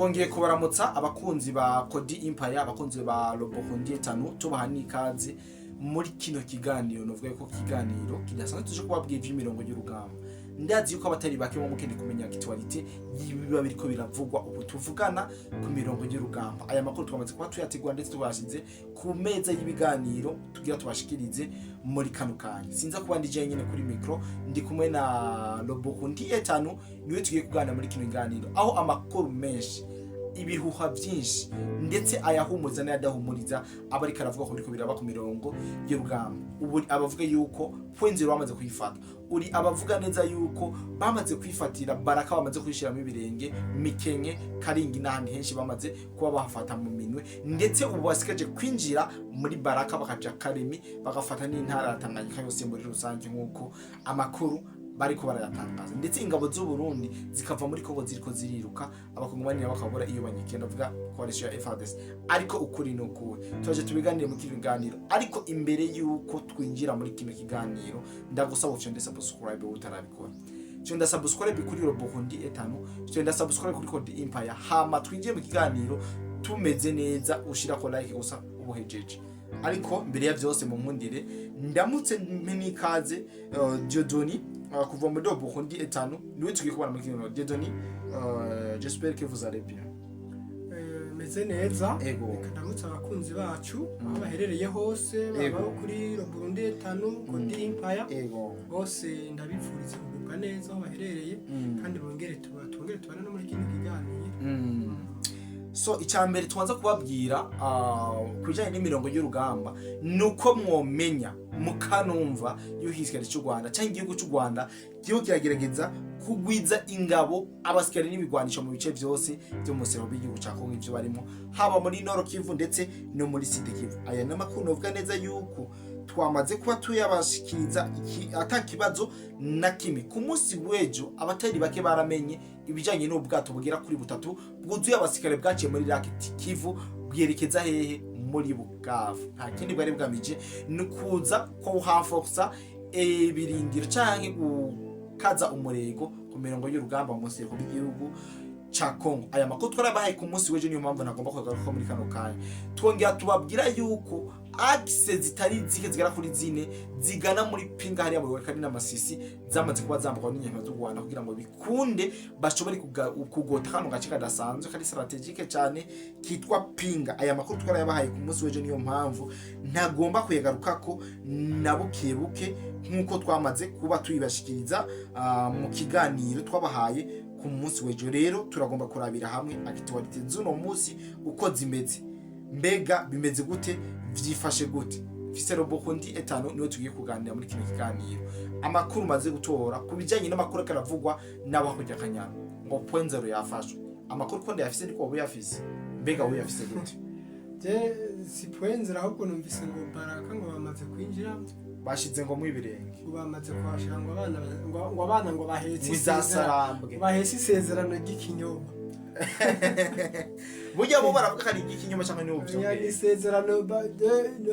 Twongeye kubaramutsa, abakunzi ba Kodi Empire, abakunzi ba Robohundi Etanu, tubaha n'ikaze muri kino kiganiro. Novuga ko kiganiro kidasanzwe, tuje kubabwira ivy'imirongo y'urugamba. Ndazi yuko abatari bake bo mukeneye kumenya actualité y'ibiba biriko biravugwa ubu tuvugana ku mirongo y'urugamba. Aya makuru twamaze kuba tuyategura, ndetse tubashize ku meza y'ibiganiro tugira tubashikirize muri kano kanya. Sinza kuba ndi jenyine kuri micro, ndi kumwe na Robohundi Etanu, niwe tugiye kuganira muri kino kiganiro, aho amakuru menshi, ibihuha byinshi, ndetse ayahumuriza n'ayadahumuriza aba ariko aravuga ko biriko biraba ku mirongo y'urugamba. Ubu abavuga yuko Point Zéro bamaze kuyifata, uri abavuga neza yuko bamaze kwifatira Baraka, bamaze kuyishiramo ibirenge, Mikenke, Karingi n'ahandi henshi bamaze kuba bahafata mu minwe, ndetse ubu basigaje kwinjira muri Baraka, bakaja Karemi, bagafata n'intara ya Tanganyika yose muri rusange, nk'uko amakuru bariko barayatangaza, ndetse ingabo z'u Burundi zikava muri Kongo ziriko ziriruka, abakongomani nabo bakabura iyo banyikenda, ndavuga coalition ya FARDC. Ariko ukuri ni ukuri, turaje tubiganire mu kino kiganiro. Ariko imbere yuko twinjira muri kino kiganiro, ndagusaba ufyonde subscribe utarabikora, fyonda subscribe kuri Robohundi Etanu, fyonda subscribe kuri Kodi Empire, hama twinjire mu kiganiro tumeze neza. Ushirako like gusa ubuhejeje. Ariko mbere ya byose, mu nkundire ndamutse mpe n'ikaze Dieudonné kuva muri Robohundi Etanu, niwe tugiye kubana muri kino. Dieudonné, j'espère que vous allez bien. Meze neza. Ego. Reka ndamutse abakunzi bacu aho baherereye hose, baba Ego. abo kuri Burundi Etanu, Kodi Empire, bose ndabifuriza kugubwa neza aho baherereye, kandi bongere tuba twongere tubane no muri kino kiganiro. So icya mbere tubanza kubabwira ku bijyanye n'imirongo y'urugamba ni uko mwomenya mukanumva yuko igisirikare cy'u Rwanda cyangwa igihugu cy'u Rwanda kiriko kiragerageza kugwiza ingabo, abasikari n'ibigwanisho mu bice byose byo mu busero bw'igihugu cya Kongo, ivyo barimo haba muri Nord Kivu ndetse no muri Sud Kivu. Aya ni amakuru novuga neza yuko twamaze kuba tuyabashikiriza ata kibazo na kimwe. Ku munsi w'ejo abatari bake baramenye ibijyanye n'ubwato bugera kuri butatu bwuzuye abasikare bwaciye muri Lac Kivu bwerekeza hehe? Muri Bukavu. Nta kindi bwari bwamije, ni ukuza ko haforsa ibirindiro canke gukaza umurego ku mirongo y'urugamba mu munsi bw'igihugu ca Kongo. Aya makuru twarabahaye ku munsi w'ejo, niyo mpamvu nagomba kugaruka muri kano kanya. Twongera tubabwira yuko axe zitari zike zigera kuri zine zigana muri Pinga hariya mu Walikale na Masisi zamaze kuba zambukwa n'inyama z'u Rwanda kugira ngo bikunde bashobore kugota kano gace kadasanzwe kari stratégique cyane kitwa Pinga. Aya makuru twarayabahaye ku munsi w'ejo, niyo mpamvu ntagomba kuyagarukako na buke buke, nk'uko twamaze kuba tuyibashikiriza mu kiganiro twabahaye ku munsi w'ejo. Rero turagomba kurabira hamwe actualité z'uno munsi uko zimeze. Mbega bimeze gute? Vyifashe gute? Fise Robohundi Etanu, niwe tugiye kuganira muri kino kiganiro. Amakuru maze gutora ku bijyanye n'amakuru ariko aravugwa n'abakurya kanyana ngo Point Zéro yafashwe, amakuru ko ndayafise, niko wowe uyafise? Mbega wowe uyafise gute? Je si Point Zéro, ahubwo numvise ngo Baraka ngo bamaze kwinjira. Bashize ngo mu ibirenge. Ngo bamaze kuhashira, ngo abana ngo abana ngo bahetse ngo izasarambwe. Bahetse isezerano ry'ikinyoma. Burya bo baravuga ko ari iry'ikinyoma cyangwa niwo Oya, ni vyongeye? Isezerano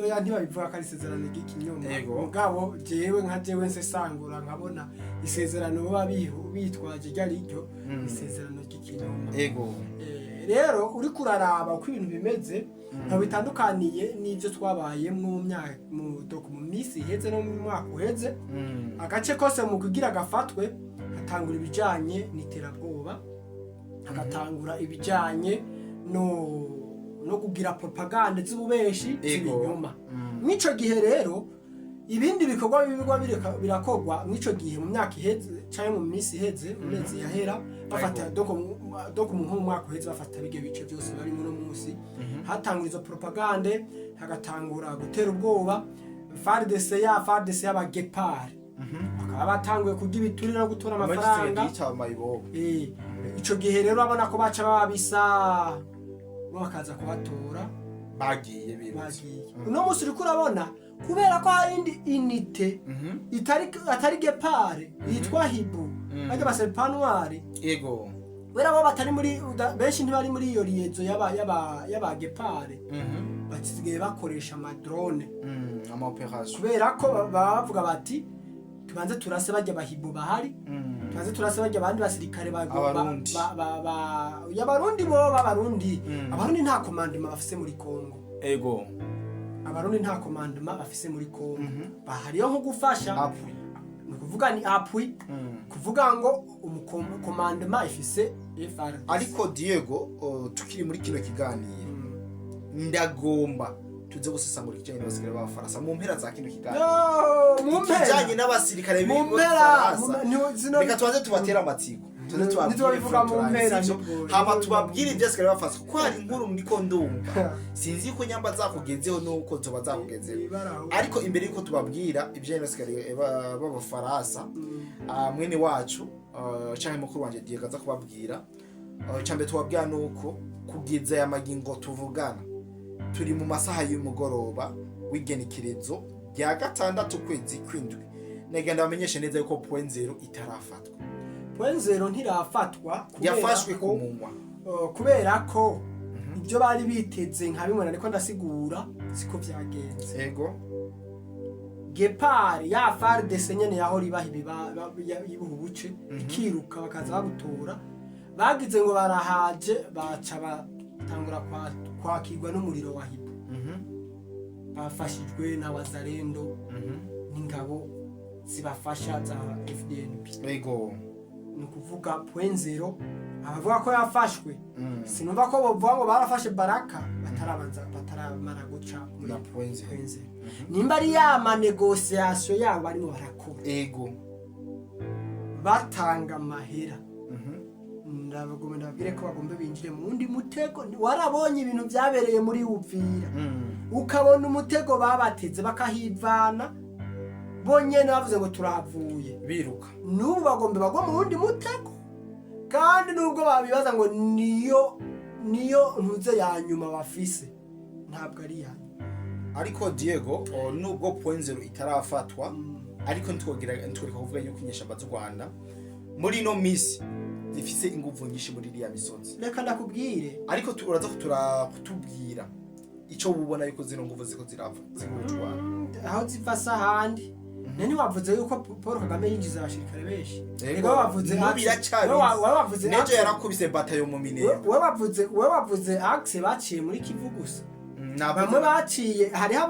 oya, ntibabivuga ko ari isezerano ry'ikinyoma. Yego. Mugabo jewe nka jewe nsesangura nkabona isezerano baba bitwaje iryo ari ryo isezerano ry'ikinyoma. Rero uriko uraraba uko ibintu bimeze, ntabwo bitandukaniye n'ibyo twabayemwo mu myaka mu minsi iheze no mu mwaka uheze. Agace kose mu kugira gafatwe hatangura ibijanye n'iterabwoba, hagatangura ibijanye no kugira propagande z'ububeshi, z'ibinyoma. Mw'ico gihe rero ibindi bikorwa biba birakorwa mw'ico gihe, mu myaka iheze canke mu minsi iheze, mu mezi yahera, bafata doko mu nko mu mwaka uheze bafata bige bice byose barimo no munsi, hatangura izo propagande, hagatangura gutera ubwoba FARDC ya FARDC y'abagepari, bakaba batanguye kurya ibiturire no gutora amafaranga. Yica mayibobo. Ico gihe rero urabona ko baca babisa bo bakaza kubatora. Bagiye birutse. Bagiye. Uno munsi uriko urabona, kubera ko hari indi unité itari atari gepare yitwa hibu, barya ba serpent noir. Kubera bo batari muri benshi ntibari muri iyo liaison y'aba gepare, basigaye bakoresha amadrone. Ama opération. Kubera ko baba bavuga bati Tubanze turase bajya bahibo bahari, tubanze turase bajya abandi basirikare ba Abarundi. Y'abarundi bo b'abarundi. Abarundi nta commandement bafise muri Kongo. Abarundi nta commandement bafise muri Kongo, bahariyo nko gufasha. Appui. Ni ukuvuga ni appui, kuvuga ngo umucommandement ifise FARDC. Ariko Diego, tukiri muri kino kiganiro, ndagomba tuze gusesangura ikijanye n'abasirikare b'Abafaransa mu mpera za kino kiganiro. No, mu mpera. Ikijanye n'abasirikare Mu mpera, b'Abafaransa. Reka Reka tubanze tubatere amatsiko, tuze tubabwire. Ntitubabivuga mu Frontier, mpera, sivyo? nibwo. Hama tubabwire ivy'abasirikare b'Abafaransa, kuko hari inkuru ndiko ndumva, sinzi ko nyamba zakugezeho nuko zoba zakugezeho. Ibaraho. Ariko imbere yuko tubabwira ibijanye n'abasirikare b'Abafaransa, mwene wacu, canke mukuru wanje Diego aza kubabwira. Icambere tubabwira nuko kugeza aya magingo tuvugana, turi mu masaha y'umugoroba w'igenekerezo rya 6 ukwezi kw'indwi, negenda bamenyeshe neza yuko Point Zero itarafatwa. Point Zero ntirafatwa kubera Yafashwe ku ko munwa. Kubera ko ibyo bari biteze nka bimwe nariko ndasigura siko byagenze. Guépard ya FARDC nyene yahora ibaha ibuha ubuce, ikiruka bakaza babutora, bagize ngo barahaje, baca batangura kwakirwa n'umuriro wa Hibo bafashijwe na Wazalendo n'ingabo zibafasha za FDNB. Ni ukuvuga Point Zero abavuga ko yafashwe, sinumva ko bovuga ngo barafashe Baraka batarabanza, bataramara guca muri Na Point Zero. Point Zero. Nimba ari ya manégociations yabo barimo barakora, batanga amahera, ndabagomba ndababwire ko bagomba binjire mu wundi mutego. Warabonye ibintu byabereye muri Uvira, ukabona umutego babateze bakahivana bonyene, bavuze ngo turahavuye, biruka. N'ubu bagomba bagwa mu wundi mutego, kandi nubwo babibaza ngo niyo ntuze ya nyuma bafise, ntabwo ari iya nyuma. Ariko Diego, nubwo Point Zero itarafatwa, ariko ntitwogira ntitwereka kuvuga yuko inyeshamba z'u Rwanda muri ino misi zifise inguvu nyinshi muri iriya misozi. Reka ndakubwire. Ariko uraza kutubwira ico wubona yuko zino nguvu ziko zirava z'igihugu c'u Rwanda. Aho ziva se ahandi? Nani wavuze yuko Paul Kagame yinjiza abashirikare benshi? Ego, Reka wavuze n'ubu iracyabizi. Wavuze Nejo yarakubise batayo mu Minembwe. We wavuze axe baciye muri Kivu gusa. Bamwe baciye, hariho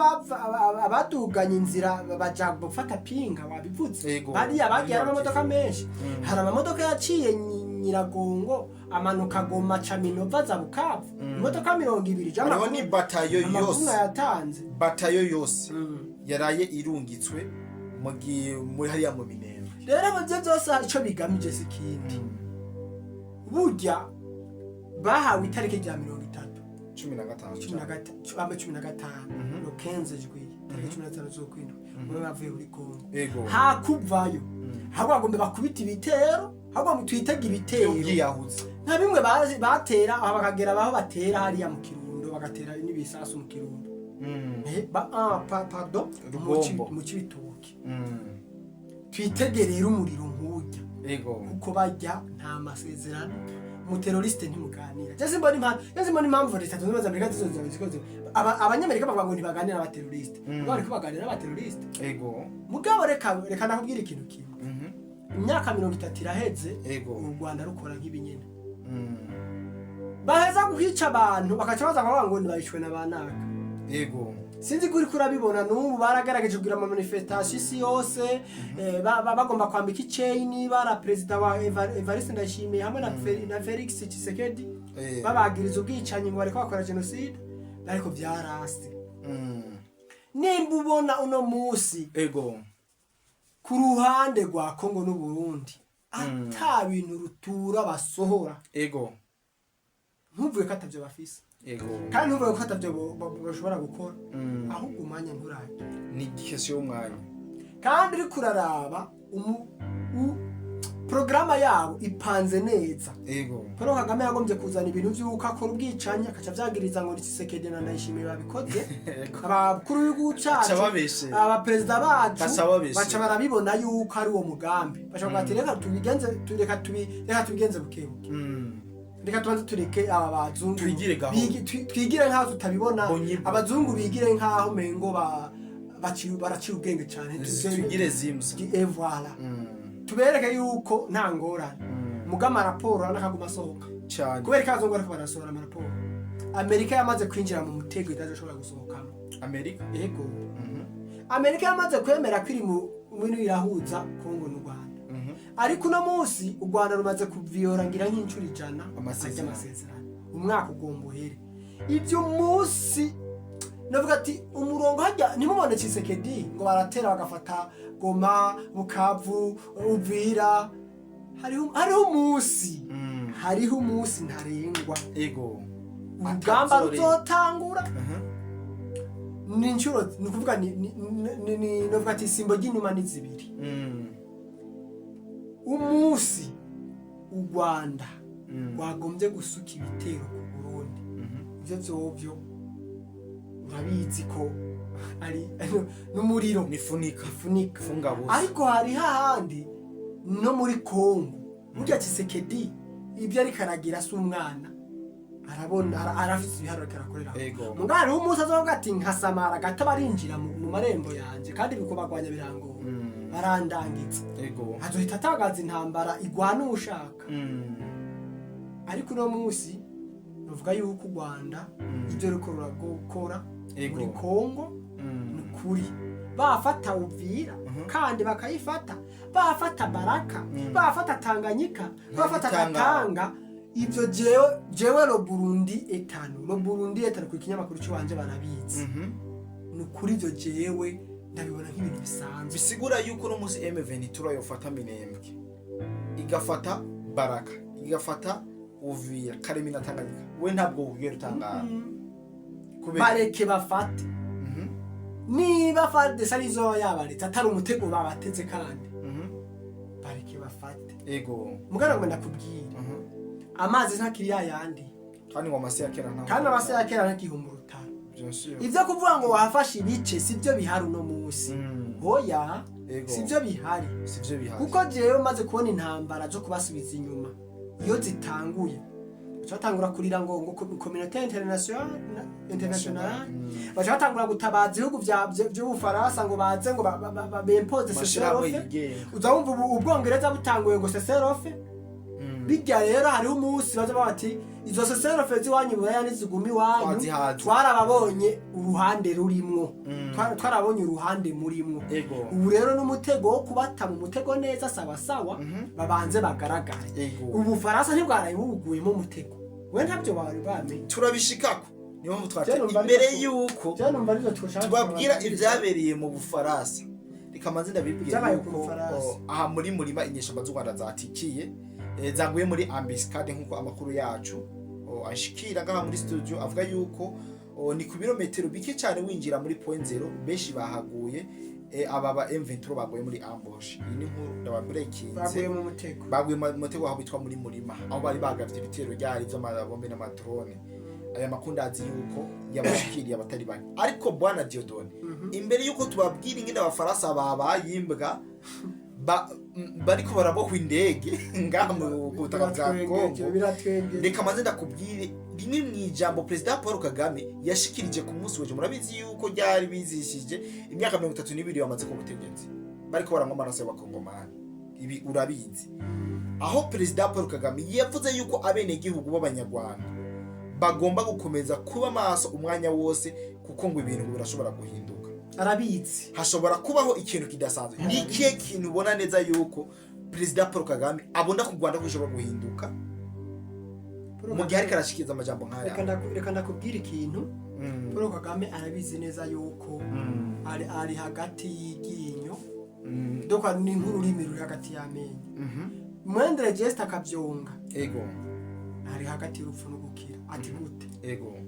abaduganye inzira baja gufata Pinga, wabivuze. Ego. Bariya bagiye ari amamodoka Kivu. menshi. Hari amamodoka yaciye Nyiragongo, amanuka Goma, ca Minova, za Bukavu, imodoka 20. Hariho ni batayo Amakuru yose, yatanze. batayo yose yaraye irungitswe muri hariya mu Minembwe. Rero ibyo byose ico bigamije si ikindi. Burya bahawe itariki rya 30, 15. 15, le 15 juillet, tariki 15 z'ukwindwi, babe bavuye muri Kongo. Hakuvayo ahubwo bagomba bakubita ibitero, ahubwo ngo twitege ibitero Ubwiyahuzi. Nka bimwe batera aho bakagera, aho batera hariya mu Kirundo, bagatera n'ibisasu mu Kirundo. Pardon, Rugombo. Mu Cibitoke. Twitege rero umuriro nk'urya, kuko bajya nta masezerano, umuterroriste ntimuganira. Je simbona impamvu Leta Zunze Ubumwe za Amerika zizoza zikoze. Abanyamerika bavuga ngo ntibaganira n'abaterroriste, mugabo bariko baganira n'abaterroriste. Mugabo reka nakubwira ikintu kimwe. Imyaka 30 iraheze u Rwanda rukora nk'ibinyene. Baheza guhica abantu, bakaca baza kuvuga ngo ntibahishwe na banaka. Sinzi ko uriko urabibona, n'ubu baragaragaje kugira ama manifestation isi yose, bagomba kwambika iceni bara perezida wa Evariste Ndayishimiye hamwe na Felix Tshisekedi, babagiriza ubwicanyi ngo bariko bakora jenoside, ariko vyarase. Nimba ubona uno musi ku ruhande rwa Kongo n'Uburundi ata bintu rutura basohora, ntuvuge ko atavyo bafise, kandi ntuvuge ko atavyo bashobora gukora, ahubwo umwanya nturagera. Ni question y'umwanya. Kandi uriko uraraba porogaramu yabo ipanze neza. Paul Kagame yagombye kuzana ibintu vy'uko akora ubwicanyi, akaca avyagiriza ngo ni Tshisekedi na Ndayishimiye babikoze, abakuru b'igihugu cacu, Baca babeshera. abaperezida bacu, Baca babeshera. baca barabibona yuko ari uwo mugambi, baca bavuga ati reka tubigenze reka tubigenze bukebuke, reka tubanze tureke aba bazungu Twigire gahoro. Twigire nk'aho tutabibona. Bonyibo. Abazungu bigire nk'aho mengo ba Baraciye ubwenge cyane. Tugire zimsa. Et voilà, tubereke yuko nta ngorane. Muga amaraporo urabona asohoka. Cyane. Kubera ko abazungu bariko barasohora amaraporo, Amerika yamaze kwinjira mu mutego itazoshobora gusohokamo. Amerika? Ego, Amerika yamaze kwemera ko iri mu muri irahuza Kongo n'u Rwanda. Ariko uno munsi u Rwanda rumaze kuviyora ngira nk'inshuro 100. Amasezerano. Amasezerano umwaka ugomba uhere. Ibyo munsi navuga ati umurongo hajya ntimubone Tshisekedi ngo baratera bagafata Goma, Bukavu, Uvira. Hariho umunsi, hariho umunsi ntarengwa urugamba ruzotangura. Ni inshuro, ni ukuvuga ni novuga ati isimbo ry'inyuma ni zibiri. Umunsi u Rwanda rwagombye gusuka ibitero ku Burundi, ivyo vyovyo urabizi ko ari n'umuriro. Nifunika. Ifunika. Funga bose. Ariko hari hahandi no muri Kongo burya Tshisekedi ibyo ariko aragira si umwana, arabona, arafise ibiharuro ariko arakorera. Mugabo hariho umunsi azovuga ati nkasamara gato barinjira mu marembo yanje kandi bikubagwanya birangora, barandangitse. Azohita atangaza intambara igwana uwushaka. Ariko uno munsi bavuga yuko u Rwanda ibyo ruriko rurakora muri Kongo ni ukuri, bafata Uvira kandi bakayifata, bafata Baraka, bafata Tanganyika, bafata Gitanga. Katanga, ivyo jewe lo Burundi etanu, lo Burundi etanu ku kinyamakuru cy'iwanje barabizi. Ni ukuri ivyo jewe ndabibona nk'ibintu bisanzwe. Bisigura yuko uno munsi M23 yofata Minembwe, igafata Baraka, igafata Uvira, Karemi na Tanganyika, we ntabwo wigera utangara kubera Bareke bafate. Niba FARDC arizo yabaretse atari umutego babateze kandi, bareke bafate. Mugana ngo ndakubwire, amazi ntakiri yayandi. Kandi ngo amase ya kera nta Kandi amase ya kera ntakihumba urutaro. Bien sûr. Ivyo kuvuga ngo wafashe ibice sibyo bihari uno munsi. Oya, sibyo bihari. Sivyo bihari. Kuko jewe maze kubona intambara zo kubasubiza inyuma, iyo zitanguye baca batangura kurira ngo communauté internationale, baca batangura gutabaza ibihugu vy'Ubufaransa ngo baze ngo bempoze Amashirahamwe cessez-le-feu. yigenga. Uza wumva ubu Ubwongereza butanguye ngo cessez-le-feu. Bijya rero hariho umunsi baza bavuga ati izo cessez-le-feu z'iwanyu Buraya niziguma iwanyu. Twazihaze. Twarababonye uruhande rurimwo. Twarabonye uruhande murimwo. Ubu rero n'umutego wo kubata mu mutego neza sawa sawa, babanze bagaragare. Ubufaransa ntibwaraye bubuguyemo umutego, we ntabyo bari bamenye. Turabishikako, niyo mpamvu twate Je numva imbere ariko yuko Je numva arivyo twoshaka tubabwira kubabwira. ibyabereye mu Bufaransa, reka manze ndabibwira Ibyabaye ku yuko Bufaransa. Aha muri murima inyeshamba z'u Rwanda zatikiye, zaguye muri embuscade nk'uko amakuru yacu ashikira ngaha muri studio avuga yuko ni ku birometero bike cyane winjira muri Point Zero, benshi bahaguye. Aba ba M23 baguye muri ambush. Iyi ni nkuru ndababrekinze. Baguye mu mutego. Baguye mu mutego aho bitwa muri murima, aho bari bagavye ibitero ryari vy'amabombe n'amadrone. Aya makuru ndazi yuko yabashikiriye abatari bake. Ariko bwana Dieudonné, imbere yuko tubabwira ingene Abafaransa babaye imbwa bariko barabohwa indege ngaha mu butaka bwa Kongo, Biratwengeje. reka maze ndakubwire rimwe mu ijambo Perezida Paul Kagame yashikirije ku munsi w'ejo. Murabizi yuko ryari bizishije imyaka 32 bamaze ku butegetsi, bariko baranywa amaraso y'Abakongomani. Ibi urabizi, aho Perezida Paul Kagame yavuze yuko abenegihugu b'Abanyarwanda bagomba gukomeza kuba maso umwanya wose, kuko ngo ibintu birashobora guhinduka. Arabizi. Hashobora kubaho ikintu kidasanzwe. Ni ikihe kintu ubona neza yuko Perezida Paul Kagame abona ku Rwanda ko gishobora guhinduka mu gihe ariko arashikiriza amajambo nk'aya? Reka ndakubwira ikintu. Paul Kagame arabizi neza yuko ari hagati y'iryinyo, donc ni nk'ururimi ruri hagati y'amenyo. Mwendere geste akabyonga, ari hagati y'urupfu no gukira. Ati gute?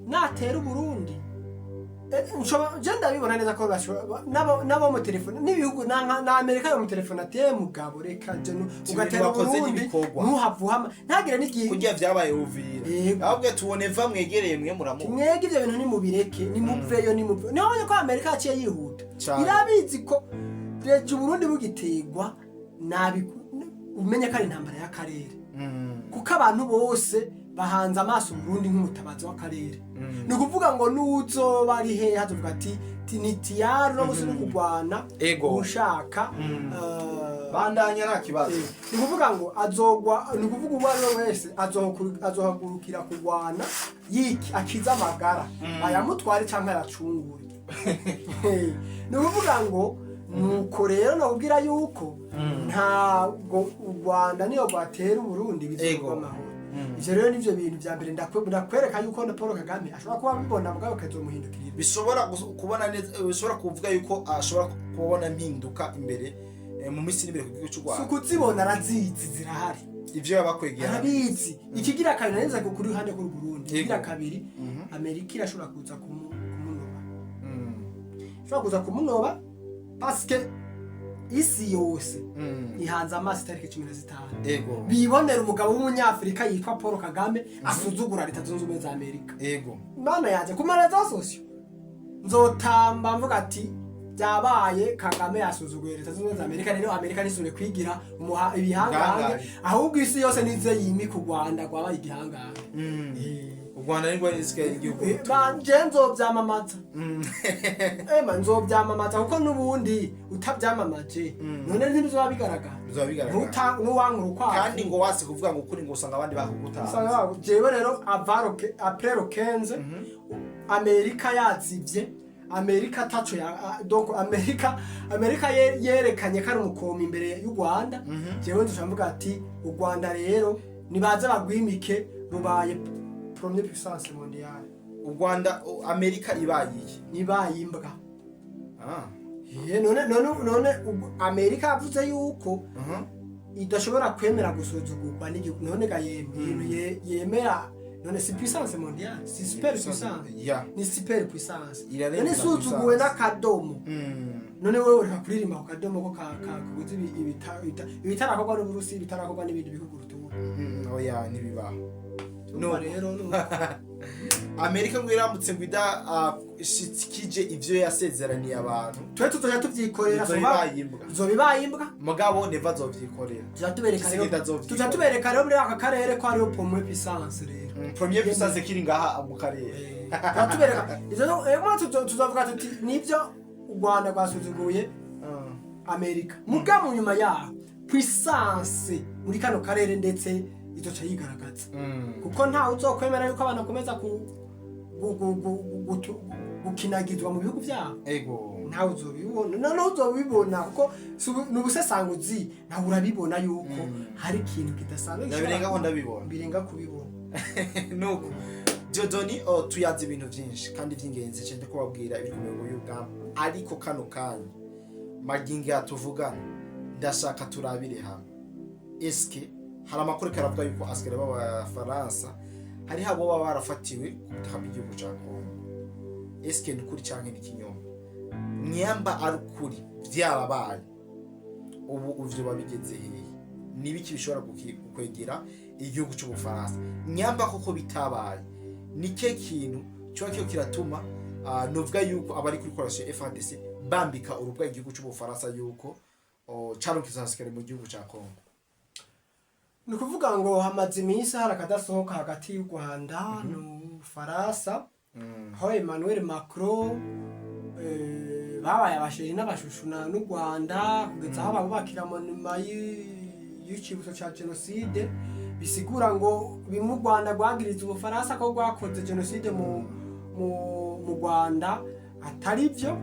Natera Uburundi, je ndabibona neza ko nabo mu telefone n'ibihugu na Amerika yo mu telefone ati: "Eh, mugabo, reka je ugatera Wakoze Uburundi n'ibikorwa. ntuhavuhama ntagire n'igihe." Kurya vyabaye Uvira. Ahubwo tubone va mwegereye mwe muramu. Mwege ibyo bintu nimubireke, nimuveyo, nimuveyo. Niho ubonye ko Amerika yaciye yihuta. Cane. Irabizi ko reje Uburundi bugitegwa nabi, umenye ko ari intambara y'akarere, kuko abantu bose Bahanze amaso Burundi nk'umutabazi w'akarere. Ni ukuvuga ngo n'uzoba ari hehe azovuga ati ni tiyari uno musi no kurwana ushaka Bandanya, nta kibazo. Ni ukuvuga ngo azogwa, ni ukuvuga uwo ari we wese azohagurukira kurwana yiki akize amagara, ayamutware cyangwa ayacungure. Ni ukuvuga ngo nuko rero nakubwira yuko ntabwo u Rwanda niyo rwatera Uburundi bizogwa amahoro. Ivyo rero nivyo bintu vya mbere ndakwereka yuko na Paul Kagame ashobora kuba abibona, mugabo akazomuhindukirira. Bishobora kubona neza, bishobora kuvuga yuko ashobora kubona impinduka imbere, mu minsi iri imbere ku gihugu cy'u Si Rwanda. ukuzibona, arazizi, zirahari. Ivyo yabakwegera. Arabizi. Ikigira kabiri neza kuri ruhande rw'u Burundi, ikigira kabiri, Amerika irashobora kuza kumunoba, ishobora kuza kumunoba parce que isi yose ihanze amaso itariki 15, bibonera umugabo w'umunyafurika yitwa Paul Kagame asuzugura Leta Zunze Ubumwe za Amerika. Mana yanjye, ku ma réseaux sociaux nzotamba mvuga ati byabaye, Kagame yasuzuguye Leta Zunze Ubumwe za Amerika. Rero Amerika ntisubire kwigira ibihangange, Ibihangange. ahubwo isi yose nize yimika u Rwanda rwabaye igihangange. U Rwanda nirwo risigaye igihugu. Banje nzovyamamaza. Ema nzovyamamaza kuko n'ubundi utavyamamaje none ntibizoba bigaragara? Bizoba bigaragara. N'uwankura ukwavu. Kandi ngo wasi kuvuga ngo ukuri, ngo usanga abandi bakugutanze. Usanga jewe rero après le 15, Amerika yazivye, Amerika taco ya donc Amerika yerekanye ko ari umukomi imbere y'u Rwanda. Jewe nzoca mvuga ati u Rwanda rero nibaze bagwimike, rubaye première puissance mondiale. U Rwanda, Amerika ibaye iki? Nibaye imbwa. Ah. None Amerika yavuze yuko idashobora kwemera gusuzugurwa n'igihugu. None ga yemwe, ibintu yemera none si puissance mondiale, si super puissance? Ni super puissance. Irarenza None isuzuguwe puissance. n'akadomo. None wewe ureka kuririmba ku kadomo ko kaguze ibitarakorwa n'Uburusi, ibitarakorwa n'ibindi bihugu rutura. Oya, ntibibaho. Urumva rero Amerika ngo iramutse ngo idashikije ivyo yasezeraniye abantu, twe tuzoja tuvyikorera. izoba ibaye imbwa. Izoba ibaye imbwa. Mugabo neva azovyikorera. Tuja tubereka rero, Tshisekedi azovyikorera. tuja tubereka rero muri aka karere ko hariho première puissance rero. Première puissance kiri ngaha mu karere. Tuja tubereka ivyo tuzovuga tuti nivyo, u Rwanda rwasuzuguye Amerika, mugabo nyuma yaho puissance muri kano karere ndetse izoca yigaragaza, kuko ntawe uzokwemera yuko abantu bakomeza gukinagizwa mu bihugu byabo. Ntawe uzobibona, noneho uzobibona kuko ni ubusesanguzi, nawe urabibona yuko hari ikintu kidasanzwe gishobora Ndabirengaho, ndabibona. Birenga kubibona. Nuko Dieudonné, oh, tuyazi ibintu byinshi kandi by'ingenzi cyane kubabwira ibiri ku mirongo y'urugamba, ariko kano kanya magingo yatuvugana ndashaka turabire hamwe eske hari amakuru karavuga yuko asikare b'Abafaransa hariho abo baba barafatiwe ku butaka bw'igihugu ca Kongo. Eske ni ukuri canke ni ikinyoma? Nyamba ari ukuri vyarabaye, ubu ivyo babigeze hehe? Nibiki bishobora gukwegera igihugu cy'Ubufaransa? Nyamba koko bitabaye, ni ke kintu kiba kiyo kiratuma novuga yuko abari kuri coalition FARDC bambika urubwa igihugu cy'Ubufaransa yuko caronka abasikare mu gihugu ca Kongo? Ni ukuvuga ngo hamaze iminsi hari akadasohoka hagati y'u Rwanda n'Ubufaransa, aho Emmanuel Macron babaye abasheri n'abashushu n'u Rwanda kugeza aho babubakira monument y'icibutso ca jenoside. Bisigura ngo bimwe u Rwanda rwagiriza Ubufaransa ko rwakoze jenoside mu Rwanda atari byo.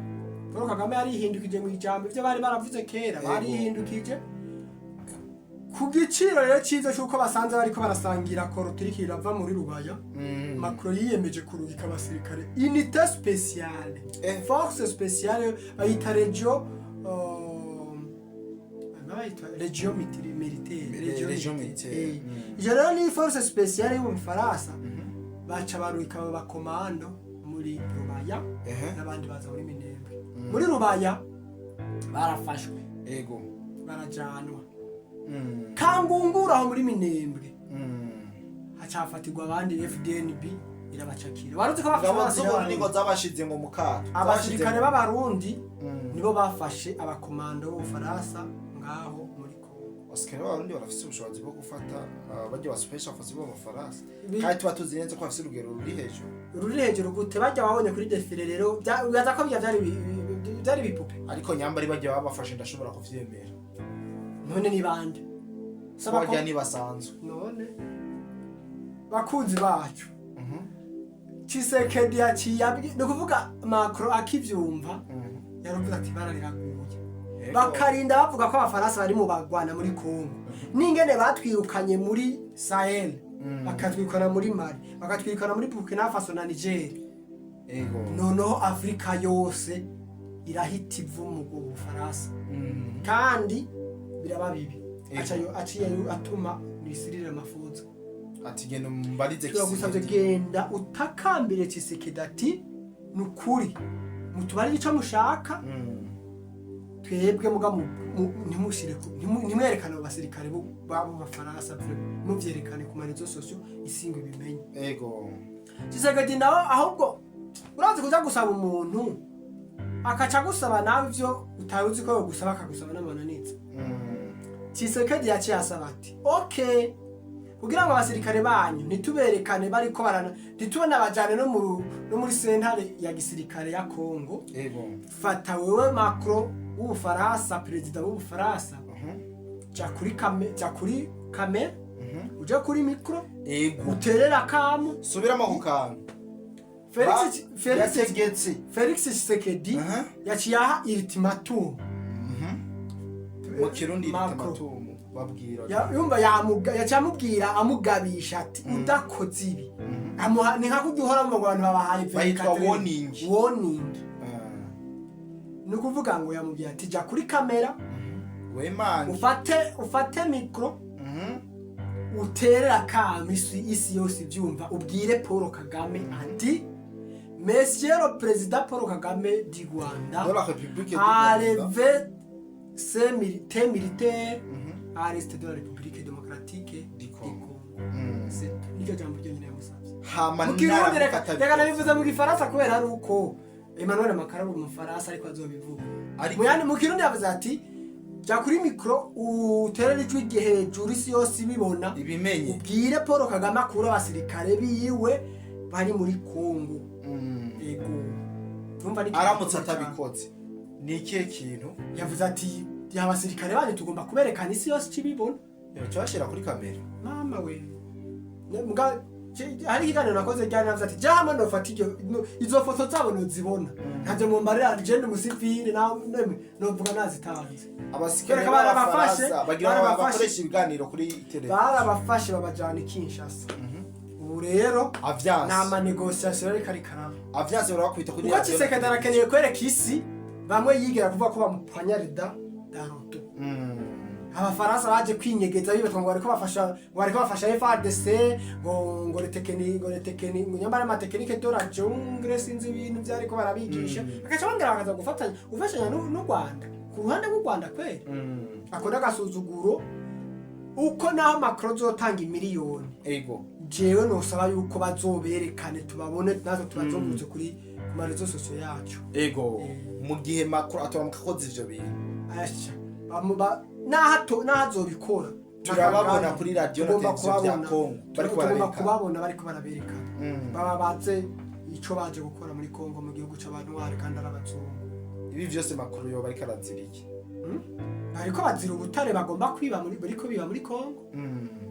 Paul Kagame yarihindukije mu ijambo, ivyo bari baravuze kera barihindukije. Ku giciro rero cyiza cy'uko basanze bariko barasangira coltan irava muri Rubaya, Macron yiyemeje kurungika abasirikare, unité spéciale, force spéciale bayita regio, bayita région militaire. Région militaire. Ivyo rero ni force spéciale yo mu Faransa, baca barungika abo bakomando muri Rubaya n'abandi baza muri Minembwe. Muri Rubaya barafashwe, barajanwa Kangungura aho muri Minembwe, hacafatirwa abandi, FDNB irabacakira. Waruzi ko bafashe Ingabo abasirikare z'Uburundi ngo b'Abarundi. zabashize ngo mu kato. Abasirikare b'Abarundi nibo nibo bafashe abakomando b'Ubufaransa ngaho muri Kongo. Abasirikare b'Abarundi barafise ubushobozi bwo gufata barya ba special force b'Abafaransa, Bi- kandi tuba tuzi neza ko bafise urugero ruri hejuru. Ruri hejuru gute? Bajya babonye kuri défilé rero, wibaza ko bijya byari ibipupe? Ariko nyambari bajya babafashe, ndashobora kuvyemera. None ni bande? Saba ko Barya ntibasanzwe. None bakunzi bacu, Tshisekedi yaciye ni ukuvuga Macron akivyumva yaravuze ati barariraguye. Bakarinda bavuga ko Abafaransa bari mu bagwana muri Congo, n'ingene batwirukanye muri Sahel, bakatwirukana muri Mali, bakatwirukana muri Burkina Faso na Niger. Noneho Afurika yose irahita ivu mu Bufaransa, kandi biraba bibi. Aciye atuma Cyril Ramaphosa Ati genda mbarize. Turagusabye, genda utakambire Tshisekedi ati ni ukuri mutubarire ico mushaka, twebwe muga ntimushire ntimwerekane abo basirikare b'abo Bafaransa, vraiment muvyerekane ku ma réseaux sociaux, isi ngo ibimenye. Tshisekedi nawe ahubwo urazi kuja gusaba umuntu akaca gusaba nawe ivyo utari uzi ko yogusaba, akagusaba n'amananiza. Tshisekedi yaciye asaba ati okay, kugira ngo abasirikare banyu ntituberekane bariko barana, ntitubone abajane no muri sentare ya gisirikare ya Congo, fata wewe Macron w'Ubufaransa, perezida w'Ubufaransa, ja kuri kamera, uje kuri micro, uterera akamo. Subiramo ako kantu. Felix Yategetse. Felix Tshisekedi yaciye aha ultimatum. Mu Kirundi Macron. ultimatum babwira. Yumva yaciye amubwira, amugabisha ati udakoze ibi, amuha ni nka kurya uhora mu bantu babahaye Bayitwa 24 warning. Warning. Ni ukuvuga ngo yamubwiye ati jya kuri kamera, Wemange. ufate micro, uterere akamo isi yose ibyumva, ubwire Paul Kagame ati Monsieur le Président Paul Kagame du Rwanda De la République du Rwanda. enlève ces militaires à l'est de la République démocratique Du du Congo. Congo. C'est tout. Nicyo jambo ryonyine yamusabye. Hama Mu Kirundi, reka naramuka reka nabivuze mu Gifaransa kubera ari uko Emmanuel Macron ari umufaransa, ariko azobivuga. Ariko Mu yandi, mu Kirundi yavuze ati jya kuri micro, uterere ijwi hejuru, isi yose ibibona, ibimenye, ubwire Paul Kagame akure abasirikare biwe bari muri Congo. Yego. Numva ni Aramutse atabikoze ni ikihe kintu? Yavuze ati abasirikare banyu tugomba kuberekana isi yose ikibibona. Cyabashyira kuri kamera. Mama we. Hari ikiganiro nakoze ryari, navuze ati jya hamwe nofata iryo izo foto zabo nozibona, ntabyo mumbarira, je ndi umusivile nawe novuga nazitanze. Abasirikare Bereka barabafashe, b'Abafaransa bagira barabafashe. bakoresha ibiganiro kuri televiziyo. Barabafashe babajana i Kinshasa. Ubu rero ni Avyanse. ama négociations ariko ariko araba. Avyanse barabakubita kuri Kuko radiyo na Tshisekedi televiziyo. arakeneye kwereka isi bamwe yigera kuvuga ko bamupanyarida daroto. Abafaransa baje kwinyegeza bibatwa ngo bariko bafasha FARDC, ngo les techniques, ngo nyambara ama techniques de la jungle, sinzi ibintu vyariko barabigisha, bagaca bongera bakaza gufatanya gufashanya n'u Rwanda ku ruhande rw'u Rwanda kweri. Ako n'agasuzuguro uko naho Macron azotanga imiliyoni, jewe nosaba yuko bazoberekane tubabone natwe tubazungurutse ku ma réseaux sociaux yacu. Mu gihe Macron atoramuka akoze ivyo bintu, Asha naho azobikora, turababona Kagame, kuri radiyo na tugomba televiziyo bya kubabona. Congo bariko Tugomba baraberekana. kubabona bariko baraberekana, baba baze ico baje gukora muri Congo, mu gihugu c'abantu kandi ari abazungu. Ibi vyose Macron yoba ariko arazira iki? Bariko bazira ubutare bagomba kwiba muri, bariko biba muri Congo,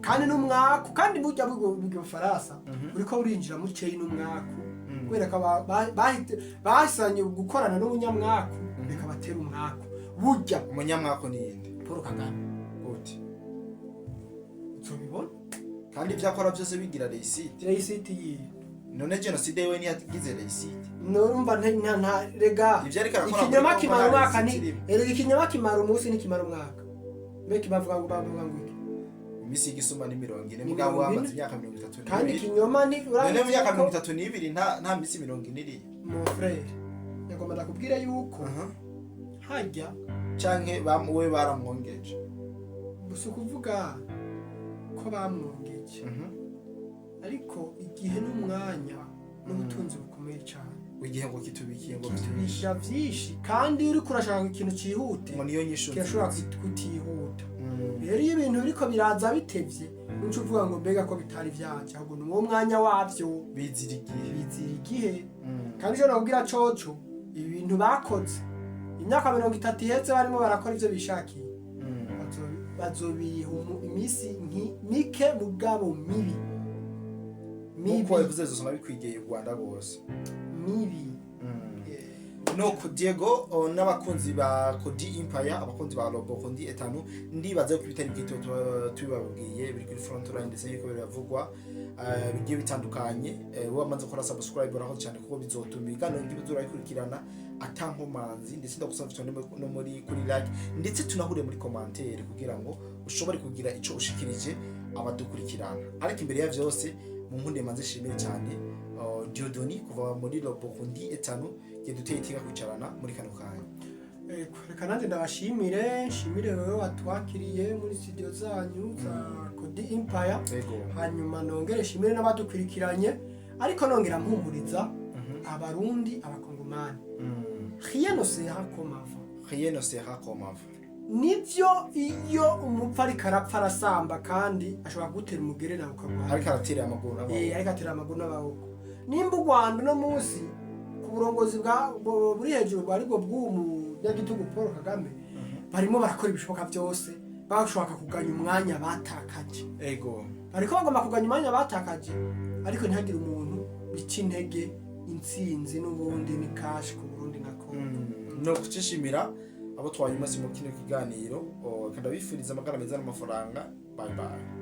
kandi n'umwaku, kandi burya burya Bufaransa buriko burinjira mukeyi n'umwaku, kubera ko bahisanye gukorana n'umunyamwaku, bikabatera umwaku burya. Umunyamwako niyinde? Paul Kagame. Gute? Uzobibona. Kandi ivyo akora vyose bigira réussite. Réussite yiye? None génocide we ntiyagize réussite? Numva nta rega. Ivyo ariko arakora Ikinyoma muri Congo kimara nta umwaka ni réussite irimo. Erega ikinyoma kimara umunsi ntikimara umwaka. Mbega bavuga ngo iki? Imisi y'igisuma ni 40. Ni Mugabo 40. wamaze imyaka 32. Kandi ikinyoma ni None mu myaka ko 32 nta misi 40 iriyo? Mon frère, yagomba ndakubwira yuko hajya Canke we baramwongeje? Gusa ukuvuga ko bamwongeje, ariko igihe n'umwanya. N'ubutunzi bukomeye cyane. Igihe ngo kitubikiye ngo byinshi. Kitubikira byinshi, kandi iyo uriko urashaka ikintu cyihute, ngo niyo nyishu kirashobora nziza. kutihuta. Rero iyo ibintu biriko biraza bitevye, nuca uvuga ngo mbega ko bitari vyaje? Ahubwo ni uwo mwanya wavyo. Bizira igihe. Bizira igihe. Kandi icyo nakubwira coco, ibi bintu bakoze imyaka 30 iheze, barimo barakora ivyo bishakiye, bazobiha iminsi mike, mugabo mibi. Nkuko Mibi. wabivuze, zosoma bikwigeye u Rwanda rwose. Mibi. Nuko Diego, n'abakunzi ba Kodi Empire, abakunzi ba Robo Kondi etanu, ndibaza ko ibitari bwite tuba tubibabwiye biri kuri front line, ndetse n'ibiko biravugwa bigiye bitandukanye. Wowe wamaze gukora subscribe, urakoze cyane, kuko bizotuma ibiganiro ngibi turabikurikirana ata nkomanzi. Ndetse ndagusaba cyane no muri kuri like, ndetse tunahure muri commentaire kugira ngo ushobore kugira ico ushikirije abadukurikirana. Ariko imbere ya vyose, mu nkunde manze shimire cyane Dieudonné kuva muri Robo Kondi etanu, duteye iteka kwicarana muri kano kanya. Reka nanjye ndabashimire, nshimire wowe watwakiriye muri studio zanyu za Kodi Empire. Hanyuma nongere nshimire n'abadukurikiranye, ariko nongera mpumuriza Abarundi, Abakongomani: rien ne sera comme avant. Rien ne sera comme avant. Nivyo, iyo umupfu ariko arapfa arasamba, kandi ashobora kugutera umugere nawe ukagwa. Ariko aratera amaguru n'amaboko. Ariko atera amaguru n'amaboko. Nimba u Rwanda uno munsi ku burongozi buri hejuru aribwo bw'uwo munyagitugu Paul Kagame, barimo barakora ibishoboka byose, bashaka kuganya umwanya batakaje. Bariko bagomba kuganya umwanya batakaje, ariko ntihagire umuntu bica intege. Intsinzi n'ubundi ni cash ku Burundi na Congo. No kucishimira abo twanyuma mu kino kiganiro, kandi abifuriza amagara meza n'amafaranga. Bye bye.